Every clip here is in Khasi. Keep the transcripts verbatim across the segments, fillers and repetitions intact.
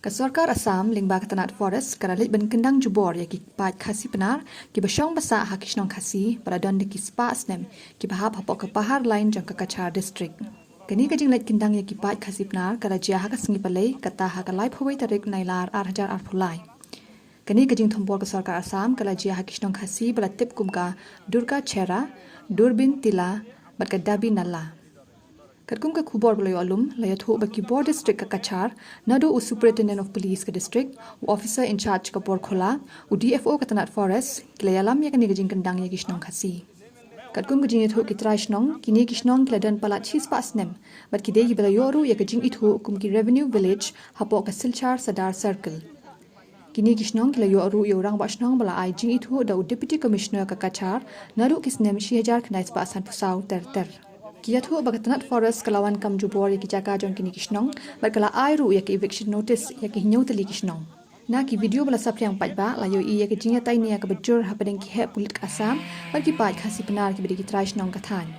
Ka sorkar Assam lyngba ka tnat Forest ka la leit ban kyndang jubor ïa ki paid Khasi Pnar kiba shong ba sah ha ki shnong Khasi ba la don da ki spah snem kiba hap hapoh ka Pahar Line jong ka Cachar District. Kane ka jingleit kyndang ïa ki paid Khasi Pnar ka la jia ha ka sngi Palei, kata ha ka laiphew wei tarik Nailar ar hajar arphew lai. Kane ka jingthombor ka sorkar Assam ka la jia ha ki shnong Khasi ba la tip kum ka Durga Chera, Durbin Tila bad ka Dabi Nalla. Katkum ka khubor ba la ïoh lum, la ïathuh ba ki bor district ka Cachar, naduh u Superintendent of Police ka district, u officer in charge ka Porkhola, u D F O ka tnat Forest, ki la ïalam ïa kane ka jingkyndang ïa ki shnong Khasi. Katkum ka jingïathuh ki trai shnong, kine ki shnong ki la don palat shispah snem bad ki dei kiba la ïoh ruh ïa ka jingithuh kum ki Revenue Village hapoh ka Silchar Sadar Circle. Kine ki shnong ki la ïoh ruh ïa u rangbah shnong ba la ai jingithuh da u Deputy Commissioner ka Cachar naduh ki snem shi hajar khyndai spah sanphew saw ter ter. Ki ïathuh ba ka tnat Forest ka la wan kam jubor ïa ki jaka jong kine ki shnong bad ka la ai ruh ïa ka eviction notice ïa ki hynñiew tylli ki shnong. Na ki video ba la saphriang paidbah la ïohi ïa ka jingïatai nia kaba jur hapdeng ki heh pulit ka Assam bad ki paid Khasi Pnar kiba dei ki trai shnong ka thaiñ.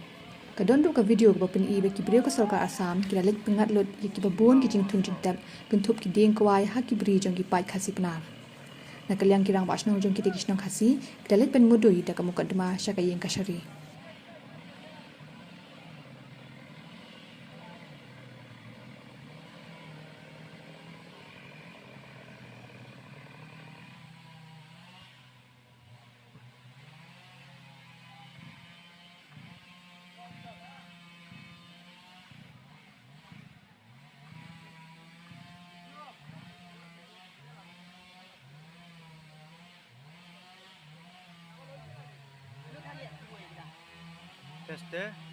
Ka don ruh ka video kaba pyni ba ki briew ka sorkar Assam ki la leit pynngat lut ïa kiba bun ki jingthung jingtep kynthup ki dieng kwai ha ki bri jong ki paid Khasi Pnar. Na ka liang ki rangbah shnong jong kita ki shnong Khasi ki la leit ban mudui da ka mukotduma sha ka ïing kashari. Teste.